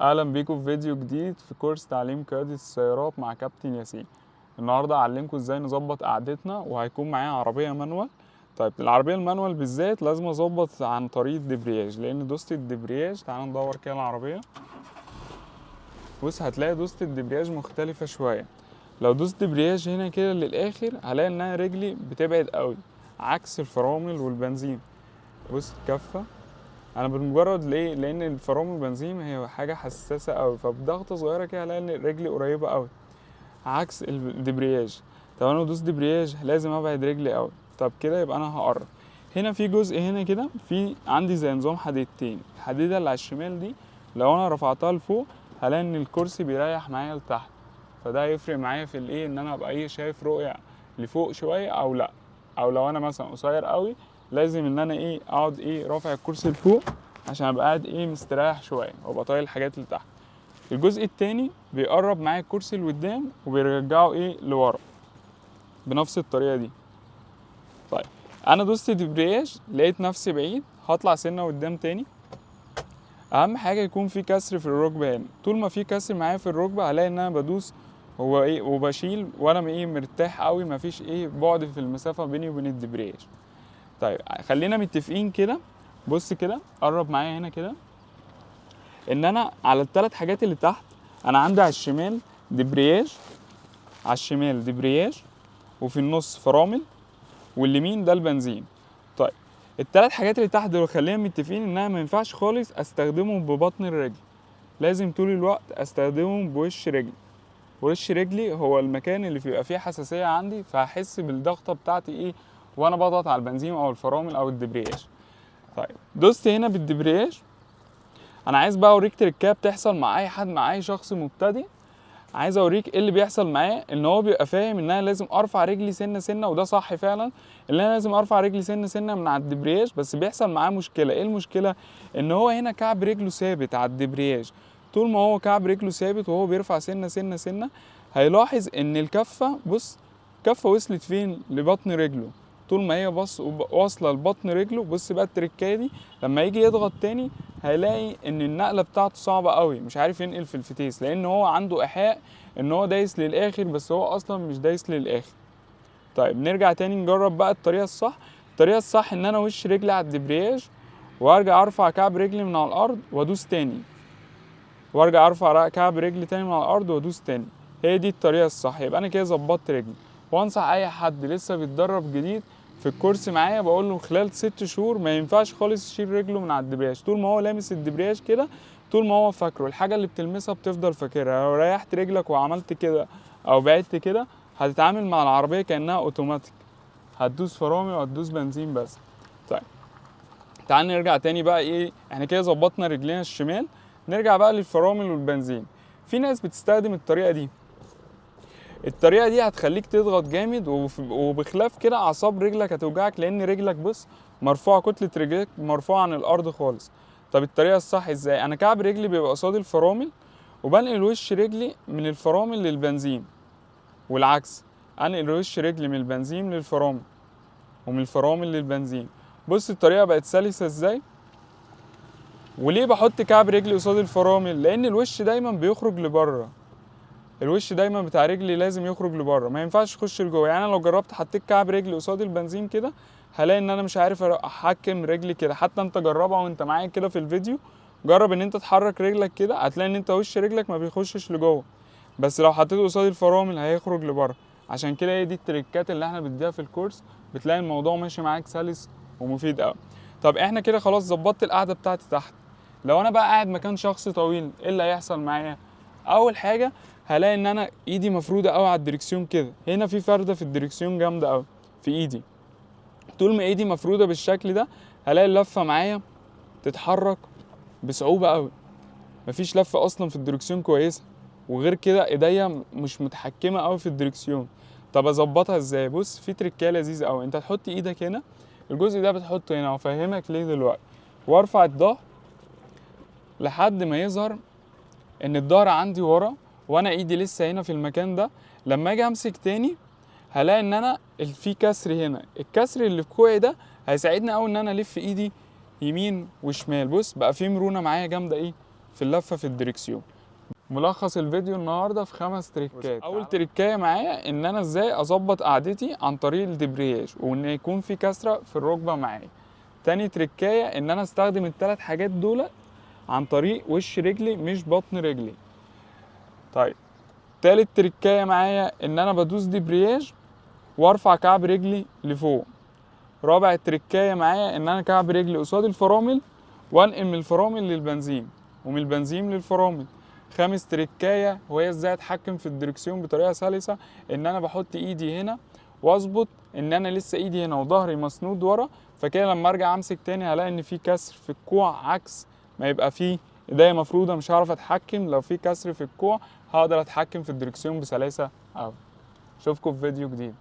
اهلا بيكم في فيديو جديد في كورس تعليم قيادة السيارات مع كابتن ياسين. النهارده هعلمكم ازاي نظبط قعدتنا، وهيكون معايا عربية manual. طيب العربية ال manual بالذات لازم اظبط عن طريق الدبرياج، لان دوسة الدبرياج، تعال ندور كده العربية، بص هتلاقي دوسة الدبرياج مختلفة شوية. لو دوست دبرياج هنا كده للاخر هلاقي انها رجلي بتبعد قوي عكس الفرامل والبنزين. بص الكفة، انا بمجرد ليه؟ لان الفرامل والبنزين هي حاجة حساسة قوي، فبضغطه صغيرة كده هلاقي ان رجلي قريبه قوي عكس الدبرياج. طب انا دوست دبرياج لازم ابعد رجلي قوي، طب كده يبقى انا هقرب. هنا في جزء هنا كده في عندي زي نظام حديدتين، الحديدة اللي على الشمال دي لو انا رفعتها لفوق هلاقي ان الكرسي بيريح معايا لتحت، فده هيفرق معايا في الايه، ان انا ابقى ايه شايف رؤية لفوق شوية او لا، او لو انا مثلا قصير قوي لازم ان انا ايه اقعد ايه رافع الكرسي لفوق عشان ابقى قاعد ايه مستريح شوية وابقى طايل الحاجات اللي تحت. الجزء التاني بيقرب معايا الكرسي لقدام وبيرجعه ايه لورا بنفس الطريقة دي. طيب انا دوست دبرياج لقيت نفسي بعيد، هطلع سنة قدام تاني. اهم حاجة يكون في كسر في الركبة هنا، طول ما في كسر معايا في الركبة هلاقي ان انا بدوس هو ايه وبشيل وانا ايه مرتاح قوي، مفيش ايه بعد في المسافة بيني وبين الدبرياج. طيب خلينا متفقين كده، بص كده قرب معايا هنا كده، ان انا على الثلاث حاجات اللي تحت انا عندي على الشمال دبرياج، على الشمال دبرياج، وفي النص فرامل، واليمين ده البنزين. طيب الثلاث حاجات اللي تحت دول خلينا متفقين ان انا ما ينفعش خالص استخدمهم ببطن الرجل، لازم طول الوقت استخدمهم بوش رجلي. وش رجلي هو المكان اللي بيبقى فيه حساسية عندي، فهحس بالضغطة بتاعتي ايه وانا بضغط على البنزين او الفرامل او الدبرياج. طيب دوست هنا بالدبرياج، انا عايز بقى اوريك تريكايه بتحصل مع اي حد، مع اي شخص مبتدئ. عايز اوريك ايه اللي بيحصل معاه، ان هو بيبقى فاهم ان انا لازم ارفع رجلي سنة سنة، وده صح فعلا ان انا لازم ارفع رجلي سنة سنة من على الدبرياج، بس بيحصل معاه مشكلة. ايه المشكلة؟ ان هو هنا كعب رجله ثابت على الدبرياج، طول ما هو كعب رجله ثابت وهو بيرفع سنة سنة سنة هيلاحظ ان الكفة، بص الكفة وصلت فين؟ لبطن رجله. طول ما هي بص واصله لبطن رجله، بص بقى التركايه دي لما يجي يضغط تاني هيلاقي ان النقلة بتاعته صعبة قوي، مش عارف ينقل في الفتيس، لان هو عنده ايحاء ان هو دايس للاخر بس هو اصلا مش دايس للاخر. طيب نرجع تاني نجرب بقى الطريقة الصح. الطريقة الصح ان انا وش رجلي على الدبرياج وارجع ارفع كعب رجلي من على الارض وادوس تاني، وارجع ارفع كعب رجلي تاني من على الارض وادوس تاني. هي دي الطريقة الصح. يبقى انا كده ظبطت رجلي. وانصح اي حد لسه بيتدرب جديد في الكورس معايا بقول له خلال 6 شهور ما ينفعش خالص يشيل رجله من على الدبرياج. طول ما هو لامس الدبرياج كده، طول ما هو فاكره الحاجة اللي بتلمسها بتفضل فاكرها. لو ريحت رجلك وعملت كده او بعدت كده هتتعامل مع العربية كانها اوتوماتيك، هتدوس فرامل وهتدوس بنزين بس. طيب تعال نرجع تاني بقى ايه، احنا كده ظبطنا رجلينا الشمال، نرجع بقى للفرامل والبنزين. في ناس بتستخدم الطريقة دي، الطريقة دي هتخليك تضغط جامد، وبخلاف كده اعصاب رجلك هتوجعك، لان رجلك بص مرفوعة، كتلة رجلك مرفوعة عن الارض خالص. طب الطريقة الصح ازاي؟ انا كعب رجلي بيبقى قصاد الفرامل، وبنقل وش رجلي من الفرامل للبنزين، والعكس انقل وش رجلي من البنزين للفرامل ومن الفرامل للبنزين. بص الطريقة بقت سلسه ازاي. وليه بحط كعب رجلي قصاد الفرامل؟ لان الوش دايما بيخرج لبره، الوش دايما بتاع رجلي لازم يخرج لبره، ما ينفعش يخش لجوه. يعني انا لو جربت حطيت كعب رجلي قصاد البنزين كده هلاقي ان انا مش عارف احكم رجلي كده. حتى انت جربها وانت معايا كده في الفيديو، جرب ان انت تحرك رجلك كده، هتلاقي ان انت وش رجلك ما بيخشش لجوه، بس لو حطيته قصاد الفرامل هيخرج لبره. عشان كده هي دي التريكات اللي احنا بنديها في الكورس، بتلاقي الموضوع ماشي معاك سلس ومفيد قوي. طب احنا كده خلاص ظبطت القعدة بتاعتي تحت. لو انا بقى قاعد مكان شخص طويل ايه اللي هيحصل معايا؟ اول حاجة هلاقي ان انا ايدي مفروده قوي على الدركسيون كده، هنا في فرده في الدركسيون جامدة قوي في ايدي. طول ما ايدي مفروده بالشكل ده هلاقي اللفة معايا تتحرك بصعوبة قوي، مفيش لفه اصلا في الدركسيون كويسة، وغير كده ايديا مش متحكمه قوي في الدركسيون. طب اظبطها ازاي؟ بص في تريكايه لذيذة قوي، انت هتحط ايدك هنا، الجزء ده بتحطه هنا، وافهمك ليه دلوقتي. وارفع الظهر لحد ما يظهر ان الظهر عندي ورا وانا ايدي لسه هنا في المكان ده. لما اجي امسك تاني هلاقي ان انا في كسر هنا، الكسر اللي في كوعي ده هيساعدني قوي ان انا الف ايدي يمين وشمال. بص بقى في مرونة معايا جامدة ايه في اللفة في الدركسيون. ملخص الفيديو النهارده في 5 تريكات. اول تريكايه معايا ان انا ازاي اظبط قعدتي عن طريق ال débrayage، وان يكون في كسره في الركبة معايا. تاني تريكايه ان انا استخدم ال3 حاجات دول عن طريق وش رجلي مش بطن رجلي. طيب تالت تريكايه معايا ان انا بدوس débrayage وارفع كعب رجلي لفوق. رابع تريكايه معايا ان انا كعب رجلي قصاد الفرامل وانقل من الفرامل للبنزين ومن البنزين للفرامل. خامس تريكايه وهي ازاي اتحكم في الدركسيون بطريقة سلسه، ان انا بحط ايدي هنا واظبط ان انا لسه ايدي هنا وظهري مسنود ورا، فكده لما ارجع امسك تاني هلاقي ان في كسر في الكوع، عكس ما يبقى فيه ايديا مفروده مش هعرف اتحكم. لو في كسر في الكوع هقدر اتحكم في الدركسيون بسلاسة قوي. اشوفكم في فيديو جديد.